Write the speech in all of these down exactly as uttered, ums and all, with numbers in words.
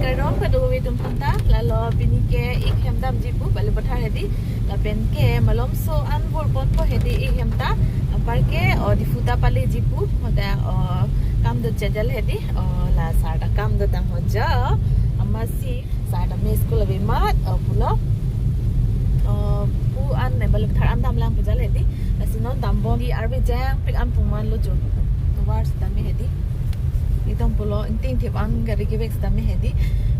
Rong kado-kave atum aphanta, lalo pini ke ik hem damji pu Balipathar hedi, lapen ke malomso an vorponpo hedi ik hem ta, anparke o Diphu ta paleji pu, hoda o kam do chejal hedi, o la sar ta kam do tang ho jo, amatsi sar ta me school ave mat, o pulo, o pu an ne Balipathar an damlang pu jal hedi, lasi non dambom di arve jangpik an pungman lo jo, tovar sitame hedi. Itum pulo ingtingthip an gari kevek sitame hedi.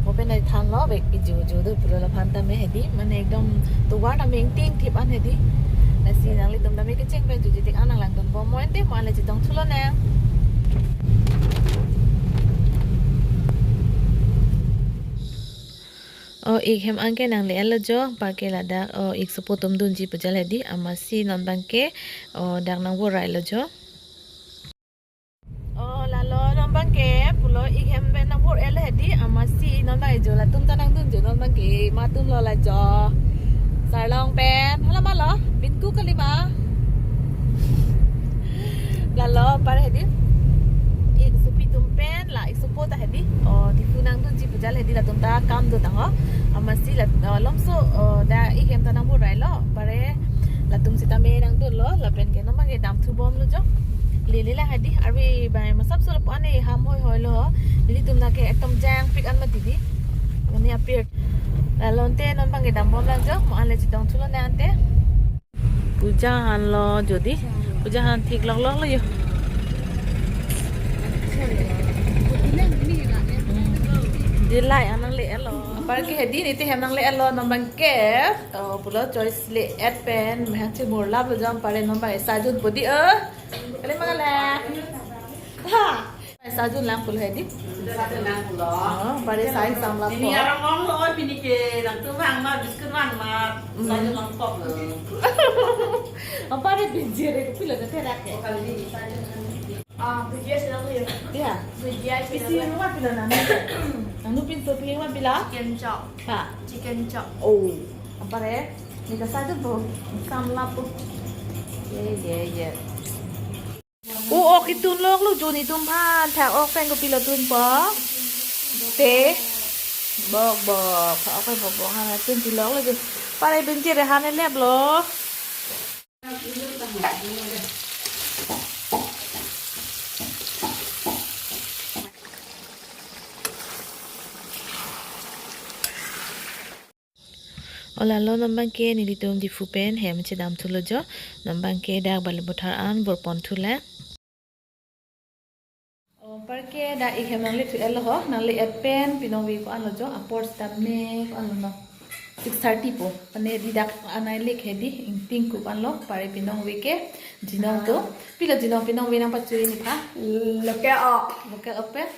Mo pen ai thanlo vekpi juju do pulo laphan tame hedi. Mane ekdom tovar tame ingtingthip an hedi. Lasi nanglitum tame kecheng pen juju tik an nanglangdunbom mo ante mo anle chetong thulo nang. O ik hem anke nangle-et lo jo, anparke ladak o ik sopo atum dunji pu jal hedi, amatsi non abangke o dak nangvorai lo jo. O lalo non abangke pulo ik hem pen nangvor-et hedi, amatsi non abang ejo latum ta nangdun jo, non abangke ma atum lo la jo. Sarlong pen, hala ma lo, Binku kali ma. Lalo anpar hedi ik sopi atum pen la ik sopo ta hedi, o Diphu nangdunji pu jal hedi, latum ta kam do tang ho. Amatsi la, o, lomso, o, da ik hem ta nangvorai lo, anpar latum sitame nangdun lo, lapen ke non abangke damthubom lo jo. Lele la hedi, arve bai masap so lapu ane ham hoi hoi lo. Nelitum na ke ekdom jangpik an mati di. Mane apir. Lalo ante non abangke dambom lang jo, mo anle chetong thulo nang ante. Puja han lo jodi. Puja han thik lok lok lo jo. Hmm. Dilai an nangle-et lo. Anparke hedi neli te hem nangle-et lo, non abangke. O pulo choice le-et pen mehang chimur lap lo jo, anpar non abang esa jun po di, eh. Kali ma kali. Ha. Esa jun lang pulo hedi. Esa jun lang pulo. O, anpar esa jun lang pulo. Ini arong ong lo, oi, pini ke nangtum vang ma, biscuit vang ma. Hmm. Esa jun lang pulo. Anpar binjir ke pilo ke terak ke. Ah, bhujia sila ko yun. Ya. Bhujia sila ko. Isi mo ma pilo nang. Nangtum pinso pini ma pilo? Chicken chop. Ha. Chicken chop. O. Anpar, neli ta esa jun po. Sam lap po. Ye, ye, ye. O ok ketun lok lo jo nelitum aphan, thak ok pen kopilo tunpo? Te. Bok bok. Thak ok pen bok bok han tun pilok lo jo. Anpar binjir han lep lo. O lalo non abangke nelitum Diphu pen hem chedam thulo jo. Non abangke dak Balipathar an vorpon thulo. O, anparke dak ik hem nangle thu-et lo ho, nangle-et pen pinong ave ko-an lo jo, apor sitame ko-an lo no. Six thirty po. Mane di dak anai lek hedi, ingtingkup an lo, anpar pinong ave ke, jinong to. Pilo jinong pinong ave nangpachui nephan? Local ok. Local ok pen?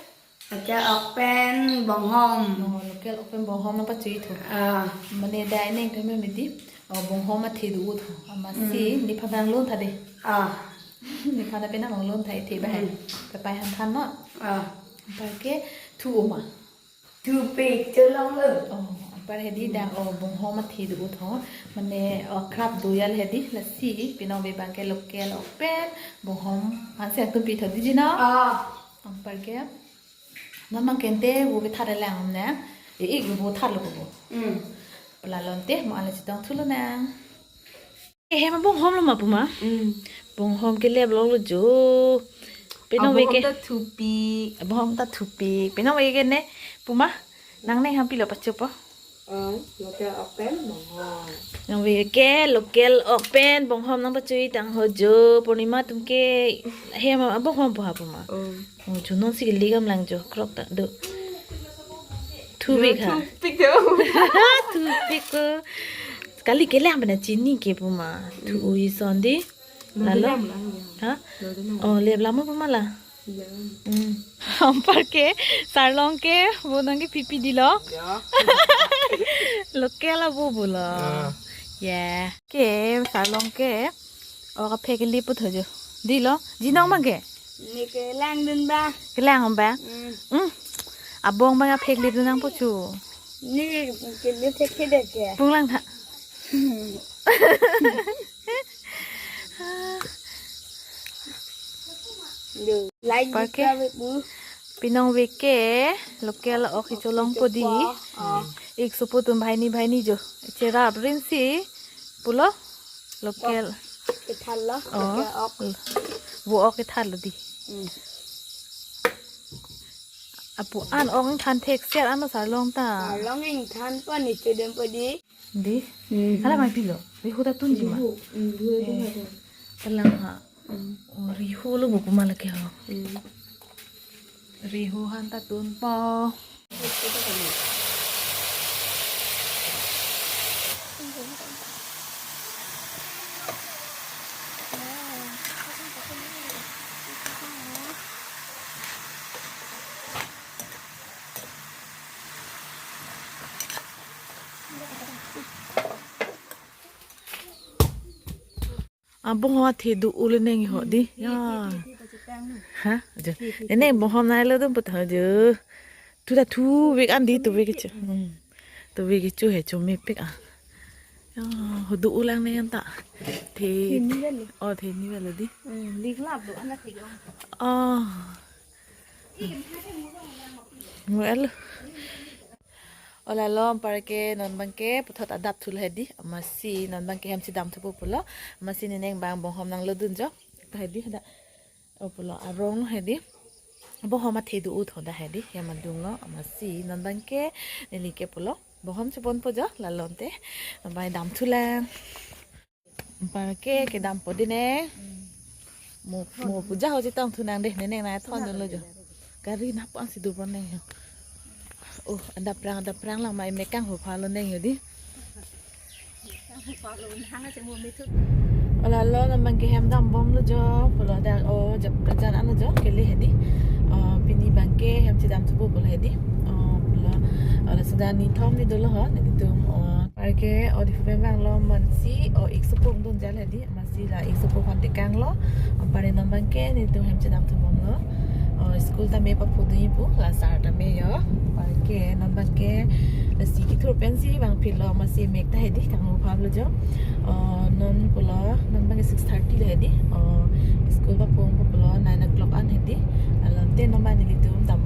Local ok pen bonghom. O, local ok pen bonghom nangpachui tho. Ah. Mane dai neng thame midi. O, bonghom athe do tho. Amatsi, hmm, nephan nanglun tha de. Ah. Nephan ta penang nanglun tha, ithe ba hai. Hmm. Papai han than non. Ah. Anparke thu-o ma? Thupik chelong lo. O, anpar hedi dak, o, bonghom athe do tho. Mane, o, krap do jal hedi, lasi pinong ave abangke local ok pen bonghom ansi atum pi tho di jinong. Ah. Anparke. Non abangke ante vo kethat lang ne. E ik vo tharlo ko vo. Hmm. Lalo ante mo anle chetong thulo nang. E hem abonghom lo ma puma? Hmm. Bonghom ke lep lok lo jo. Pinong ave ke? Abonghom ta thupik. Abonghom ta thupik. Pinong ave ke ne puma? Nangne ham pilo pachopo? O, local ok pen bonghom. Nang ave ke local ok pen bonghom nangpachui tang ho jo, Purnima atum ke hem abonghom po ha puma. O. O, jo nonsi kele kam lang jo, krok ta do. Thupik ha. Thupik do. Thupik ko. Kali kelang pen chini ke puma. Thu-o ison di. Lalo? Lalo lang ya. Ha? Lalo lang. O, lep lama puma la. Ya. Hmm. Anparke, Sarlong ke, vo nang ke pipi dilo. Ya. Local avo pulo. Ya. Ya. Ke, Sarlong ke, ok aphek kele pu tho jo. Dilo, jinong abangke? Ne kelang dun ba. Kelang ba? Hmm. Hmm. Abong abang aphek le dun nangpo chu. Ne ke, ke, ne thek ke de ke. Pung lang tha. Yo, like, anparke, subscribe bu. Pinong veke local ok kecholongpo di. Oh. Ik sopo atum banghini banghini jo. Cherap rinsi pulo local. Kethan lo, oh, local ok. Vo ok kethan lo di. Hmm. Apu an ok than thek ser ano sarlong ta. Sarlong ingthan pa ni chedem pa di. Di? Hmm. Hala mai pilo. Rihu ta tunji ma. Rihu. Hmm, rihu ta tunji. Eh. Talang ha. Hmm. Oh, rihu lo buku ma lake ho. Hmm. Rihu han ta tunpo. Abong ho athe do-o le neng ho di. Hmm, ya. Thi, thi, thi, thi, thi, thi, thi. Ha? Jo. Thi, thi, thi, neng thi. Bonghom nai lo dum put ho jo. Tu ta thu vek an di tu vek chu. Hmm. Tu vek chu he chu mepik a. Ya, ho do-o lang neng ta. Thi. Thi ni vel. Oh, thi ni vel di. Hmm, lik lap do an athe jo. Oh. Well. Ola lo, anparke non abangke puthot adap thu lo hedi. Amatsi non abangke hem chedam thupo pulo. Amatsi neneng bang bonghom nanglo dun jo. Ta hedi hada. O pulo arong hedi. Bonghom athe do-o tho da hedi. Hem adung lo. Amatsi non abangke neli ke pulo bonghom chepon po jo. Lalonte. Bai dam thu lang. Anparke kedampo di neng. Mo, mo puja ho chetong thu nang deh, neneng nai thon lo jo. Gari na pon si do pon neng ho. Oh, adap prang, adap prang lang mai mekang ho pha lo neng ho di. Ola lo non abangke hem dam bom lo jo. Pulo dak o jap jan ano jo kele hedi. Oh, pini abangke hem chedam thupo pulo hedi. Oh, pulo. Ola sudah ni thom ni dolo ho, nelitum. Oh, anparke o di pen bang lo amatsi o ik sopo dun jal hedi. Amatsi la ik sopo aphan tekang lo. Anpar non abangke nelitum hem chedam thubom lo. Oh, school tame papu dun pu la sar tame jo. Anparke non abangke lasi kethur pensi bang philo amatsi mek ta hedi kangho pham lo jo. Oh, non pulo non abangke six thirty lo hedi. Oh, school papu pulo nine o'clock an hedi. Lalonte non abang nelitum dam